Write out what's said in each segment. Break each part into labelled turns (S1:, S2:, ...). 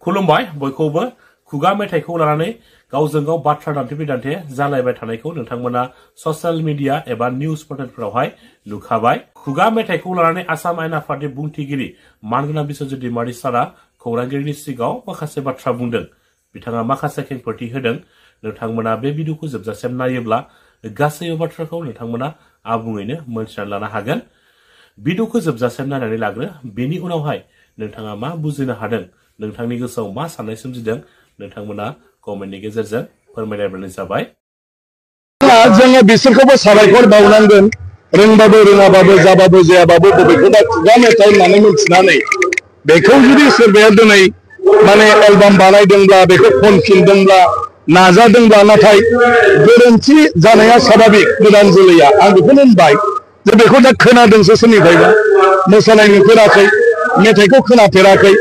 S1: खुलुमबाय बयखौबो खुगा मेथाइखौ लानानै गावजों गाव बाथ्रा दान्थे जालायबाय थानायखौ नोंथांमोना ससियेल मीडिया एबा निउज पोर्टेलफोरावहाय नुखाबाय। खुगा मेथाइखौ लानानै आसाम आयेन आफादनि बुंथिगिरि मानगोनां बिस्वजित दैमारि सारा खौरांगिरिनि सिगाङाव माखासे बाथ्रा बुंदों। बिथाङा माखासे खेंफोरथि होदों। नोंथांमोना बे भिडिअखौ जोबजासिम नायोब्ला गासैबो बाथ्राखौ नोंथांमोना आबुङैनो मोनथिनानै लानो हागोन। भिडिअखौ जोबजासिम नायनानै लाग्रो, बेनि उनावहाय नोंथाङा मा बुजिनो हादों, नोंथांनि गोसोआव मा साननाय सोमजिदों, नोंथांमोना कमेन्टनि गेजेरजों फोरमायलायबानो जाबाय।
S2: जोङो बिसोरखौबो साबायखर बावनांगोन, रोंबाबो रोङाबाबो जाबाबो जायाबाबो बबेखौबा खुगा मेथाइ होननानै मिथिनानै बेखौ जुदि सोरबाया दिनै माने एलबाम बानायदोंब्ला, बेखौ खनफिनदोंब्ला, नाजादोंब्ला, नाथाय गोरोन्थि जानाया स्वाभाबिक। गोदान जोलैया आं बेखौनो होनबाय जे बेखौ दा खोनादोंसो सोरनिफ्रायबा, मोसानाय नुफेराखै, मेथाइखौ खोनाफेराखै।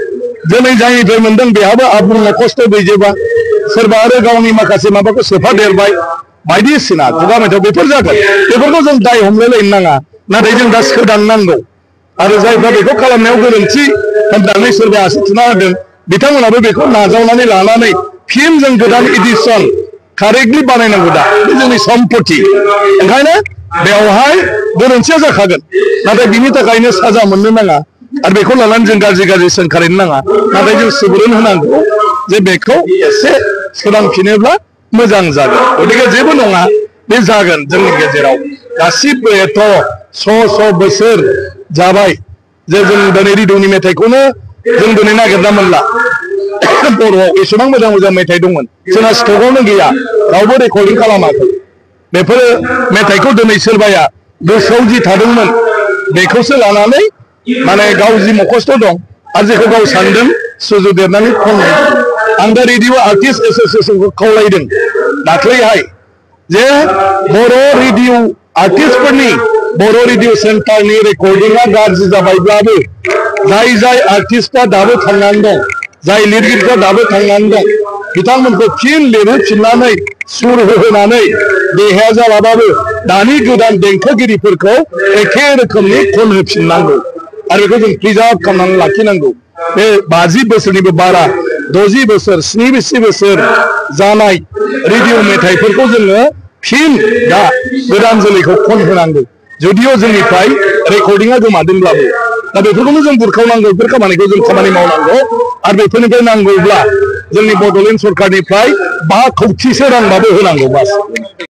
S2: दिनै जायनिफ्राय मोनदों बेहाबो आबुं खस्थ' गैजोबा, सोरबा आरो गावनि माखासे माबाखौ सोफादेरबाय बायदिसिना खुगा मेथाइ बेफोर जागोन। बेफोरखौ जों दाय हमलायलायनो नाङा, नाथाय जों दा सोदांनांगौ। आरो जायफ्रा बेखौ खालामनायाव गोरोन्थि होननानै सोरबाया आसि थुना होदों, बिथांमोनाबो बेखौ नाजावनानै लानानै फिन जों गोदान एडिसन कारेक्टलि बानायनांगौ। दा बे जोंनि सम्पति, ओंखायनो बेवहाय गोरोन्थिया जाखागोन, नाथाय बिनि थाखायनो साजा मोननो नाङा आरो बेखौ लानानै जों गाज्रि सोंखारिनो नाङा। नाथाय जों सुबुरुन होनांगौ जे बेखौ एसे सोदांफिनोब्ला मोजां जागोन। गतिके जेबो नङा, बे जागोन। जोंनि गेजेराव गासिबो एथ' श' बोसोर जाबाय जे जों दिनै रेडिअनि मेथाइखौनो जों दिनै नागिरना मोनला। बर'आव एसेबां मोजां मेथाइ दंमोन, जोंहा स्टकआवनो गैया, रावबो रेकर्डिं खालामाखै। बेफोरो मेथाइखौ दिनै सोरबाया गोसोआव जि थादोंमोन बेखौसो लानानै माने गाव जि मखस्थ' दं आरो जेखौ गाव सानदों सुजुदेरनानै खननाय। आं दा रेडिअ आर्टिस्ट एस'सिएशनखौ खावलायदों दाख्लैहाय जे बर' रेडिअ आर्टिस्टफोरनि, बर' रेडिअ सेन्टारनि रेकर्डिंआ गाज्रि जाबायब्लाबो जाय आर्टिस्टआ दाबो थांनानै दं, जाय लिरगिरिफ्रा दाबो थांनानै दं, बिथांमोनखौ फिन लिरहोफिननानै सुर होहोनानै देहाया जालाबाबो दानि गोदान देंखोगिरिफोरखौ एखे रोखोमनि खनहोफिननांगौ आरो बेखौ जों प्रिजार्भ खालामनानै लाखिनांगौ। बे 50 बोसोरनिबो बारा, 60 बोसोर, 70 बोसोर जानाय रेडिअ मेथाइफोरखौ जोङो फिन दा गोदान जोलैखौ खनहोनांगौ, जुदिअ जोंनिफ्राय रेकर्डिंआ गोमादोंब्लाबो। दा बेफोरखौनो जों बुरखावनांगौ, बेफोर खामानिखौ जों खामानि मावनांगौ आरो बेफोरनिफ्राय नांगौब्ला जोंनि बड'लेण्ड सरकारनिफ्राय 5 कौटिसो रांबाबो होनांगौ। बास।